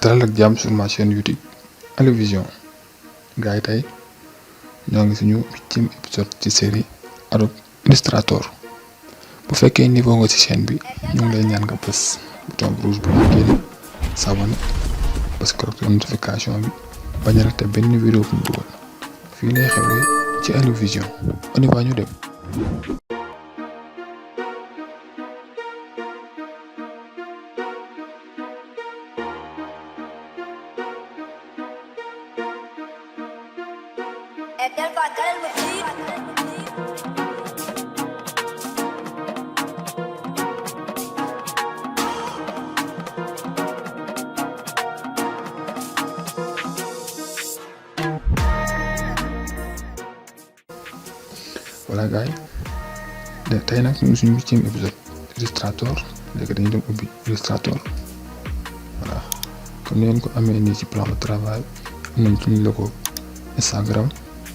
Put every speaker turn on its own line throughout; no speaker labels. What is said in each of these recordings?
dalal ak jàmm sur ma chaîne YouTube Aliou Vision gars yi tey ñoo ngi suñu 8e épisode ci série Adobe Illustrator. Bu fekkee niveau nga ci chaîne bi ñu ngi lay ñaan nga bës bouton rouge bu ñu génn s'abonner bës cloche notification bi bañ a raté benn vidéo bu ñu dugal fii lay xewee ci Aliou Vision on y va ñu dem. Voilà gars yi tey nag ñu ngi suñu 8e épisode Illustrator léegi dañuy dem ubbi Illustrator voilà comme ni ngeen ko amee nii ci plan de travail am nañ suñu logo Instagram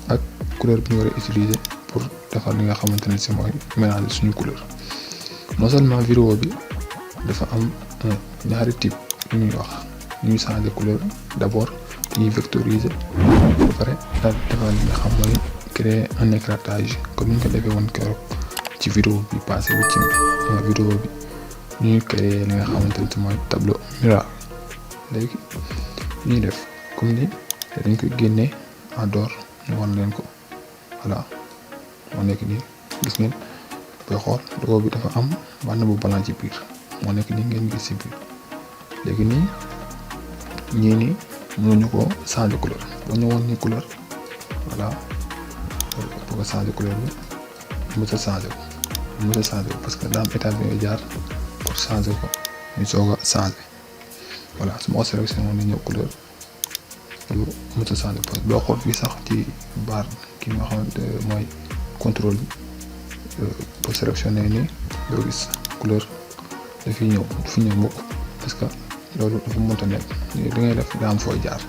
ak couleur bi ñu war a utiliser pour defar li nga xamante ne si mooy mélanger suñu couleur. Non seulement vidéo bi dafa am ñaari type yu ñuy wax ñu ñuy changer couleur d'abord dañuy vectoriser ba pare daal defar li nga xam mooy créer un éclairage comme ni ñu ko defee woon keroog ci vidéo bi passé 8e vidéo bi ñuy créer li nga xamante ne si mooy tableau mural. léegi ñuy def comme ni dañ koy génnee en dehors ñu wan leen ko voilà moo nekk nii gis ngeen booy xool logo bi dafa am bànn bu blanc ci biir moo nekk nii ngeen gis ci biir. léegi nii ñii nii mënuñu ko changer couleur boo ñëwoon ni couleur voilà pour ko changer couleur bi mos a changer ko parce que daa am étape bi ngay jaar pour changer ko ñu soog a changer voilà su ma ko sélectionné ni ñëw couleur lu mos a changer parce que boo xool fii sax ci barre ki nga xamante mooy contrôle bi boo sélectionné nii doo gis couleur dafiy ñëw du fi ñëw mukk parce que loolu dafa mënta nekk da ngay def daa am fooy jaar.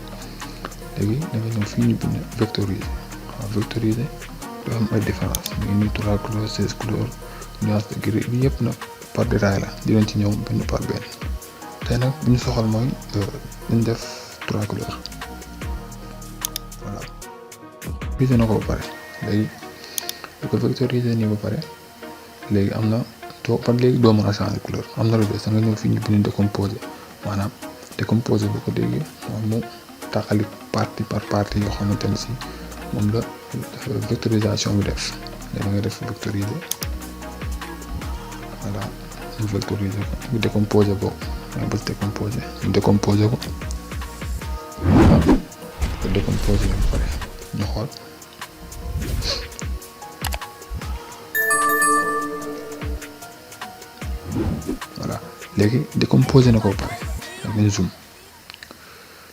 léegi da nga ñëw fii ñu bind vectoriser waaw vectoriser dafa am ay différence ñu ngi nii 3 couleurs 16 couleurs nuance de gris bi yëpp nag par détail la dinañ ci ñëw benn par benn. tey nag bu ñu soxal mooy dañ def 3 couleurs voilà visé na ko ba pare léegi bu ko vectoriser nii ba pare léegi am na doo mën a changer couleur am na lu des da nga ñëw fii ñu bind décomposer maanaam décomposer bu ko déggee moom mu taxali partie par partie yoo xamante ne si moom la vectorisation bi def léegi da nga def vectoriser voilà ñu vectoriser ko ñu décomposer ko nga bës décomposer ñu décomposer ko waaw te décomposer ba pare ñu xool voilà léegi décomposer na ko ba pare dañu zoom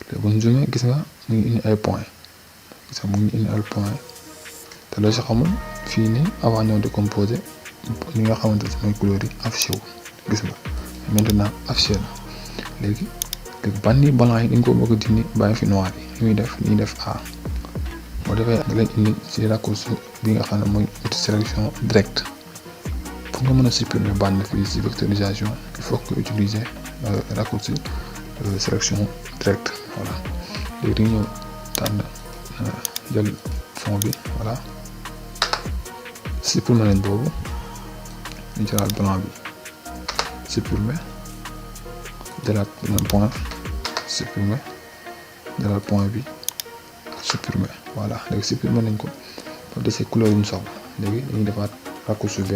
léegi bu ñu zoomé gis nga mu ngi indi ay point gis nga mu ngi indi ay point te loo si xamul fii nii avant ñoo décomposer li nga xamante ne mooy couleur yi affiché wu gis nga maintenant affiché na léegi banni blanc yi dañ ko bëgg a dindi bàyyi fi noir yi ñuy def A boo defee da lay indi ci raccourci bi nga xam ne mooy sélection direct pour nga mën a supprimer bande fii ci vectorisation il faut que utiliser raccourci sélection direct voilà léegi dañu ñëw tànn jël fond bi voilà supprimer nañ boobu ñu jëlaat blanc bi supprimer jëlaat beneen point supprimer jëlaat point bi supprimer voilà léegi supprimer nañ ko ba desee couleur yi ñu soxla léegi dañuy defaat raccourci B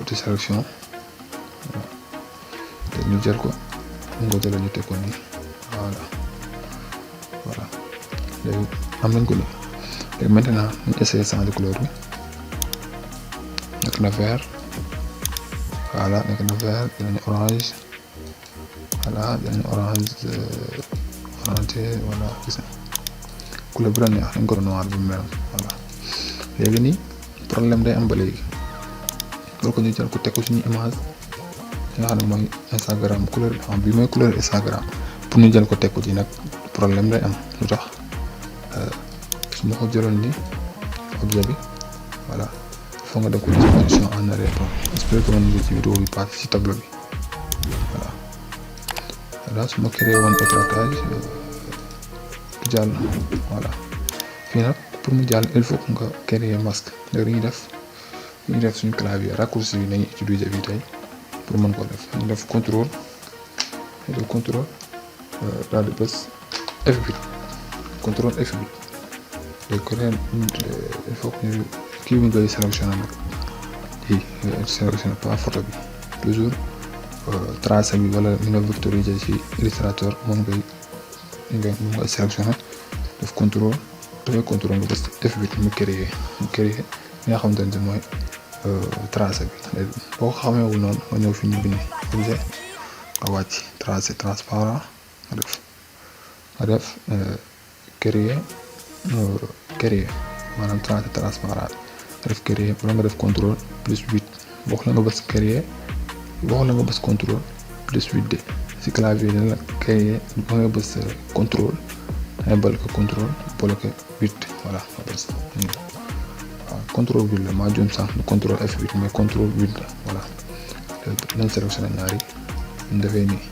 outil sélection te ñu jël ko mu nga jëlee ñu teg ko nii voilà léegi am nañ ko nii léegi maintenant ñu essayer changer couleur bi nekk na vert voilà nekk na vert dinañu orange voilà dinañu orange voilà gis nga couleur bu la neex dañ ko noir bu mel voilà léegi nii problème day am ba léegi loolu ko ñu jël ko teg ko suñu image nga xam ne mooy Instagram couleur bi mooy couleur Instagram pour ñu jël ko teg ko ci nag problème day am lu tax su ma ko jëloon ni objet bi voilà faut nga def ko ci position en arrière plan expliqué woon nga ci vidéo bi passé ci tableau bi voilà voilà su ma créé woon éclatage jàll voilà fii nag pour mu jàll il faut que nga créer masque léegi dañuy def suñu clavier raccourci bi nañu utiliser fii tey pour mën ko def ñu def contrôle daal di bës F8 contrôle F8 léegi ko ren il faut que ñu kii bi ngay sélectionné nag kii sélectionné pas photo bi toujours tracé bi wala ni nga vectoriser ci Illustrator moom ngay sélectionné def contrôle nga bës F8 mu créer li nga xamante ne mooy tracé bi léegi boo ko xameewul noonu nga ñëw fi ñu bind objet nga wàcc tracé transparent nga def créer maanaam tracé transparent nga def créer wala nga def contrôle plus 8 boo xam ne nga bës créer boo xam ne nga bës contrôle plus 8 de si clavier ne la créer ba nga bës contrôle dangay bloqué contrôle bloqué 8 voilà nga bës waaw contrôle 8 la maa juum sax contrôle F8 mais contrôle 8 la voilà léegi nañ sélectionné ñaari ñu defee nii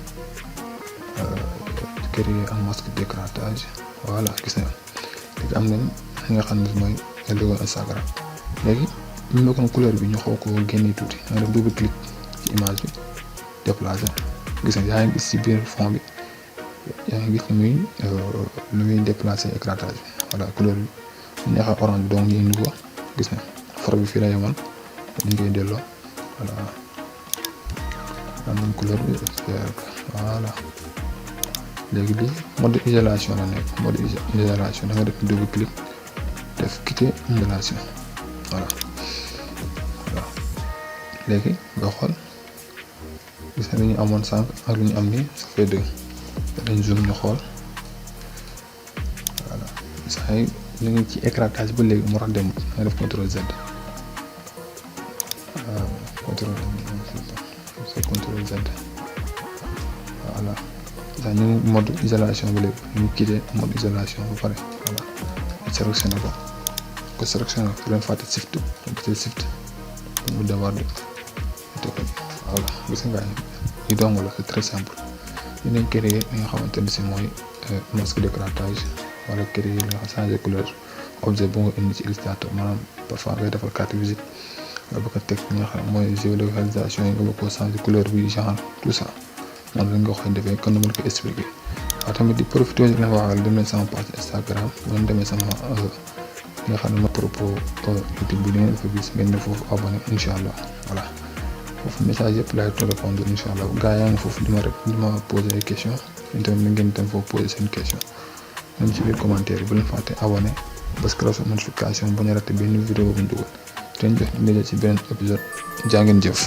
créer un masque d'éclatage voilà gis nga léegi am nañ li nga xam ne mooy logo Instagram léegi ñu nekkoon couleur bi ñu xaw ko génne tuuti nga def double clic ci image bi déplacé gis nga yaa ngi gis ci biir fond bi yaa ngi gis lu muy déplacé éclatage bi voilà couleur bi ñu neexal orange donc ñu indi ko gis nga far bi fii la yemoon dañ koy delloo voilà am nañ couleur bi voilà léegi lii mode isolation la nekk mode isolation da nga def double clic def quitter isolation voilà léegi nga xool gis nga li ñu amoon sànq ak lu ñu am nii ça fait 2 dañ zoom ñu xool voilà saa yi ñu ngi ci éclatage ba léegi moo tax demut nga def contrôle Z contrôle Z voilà sax ñu ngi mode isolation ba léegi ñu quitté mode isolation ba pare voilà ñu sélectionné ko sélectionné ko leen fàtte shift mu devoir de voilà gis nga yi dong la c'est très simple ñu nañ créer li nga xamante ne si mooy masque d'éclatage wala créer li nga xam changer couleur objet bu nga indi ci Illustrator maanaam parfois ngay defal carte visite nga bëgg a teg li nga xam mooy géolocalisation yi nga bëgg koo changer couleur bi genre tout ça noonu la nga koy defee kon mën ko expliquer waaw tamit di profité di leen waxal dem leen sama page Instagram bu leen demee sama nga xam ne ma propos YouTube bi di ngeen fa gis ngeen def foofu abonné incha allah voilà foofu message yëpp laay to répondre incha allah gars yaa ngi foofu di ma poser ay questions yéen tamit ngeen dem foofu poser seen question même ci biir commentaire yi bu leen fàtte abonné parce que la notification bañ a raté benn vidéo bu ñu dugal te ñu jox ñu ci beneen épisode jaa ngeen jëf.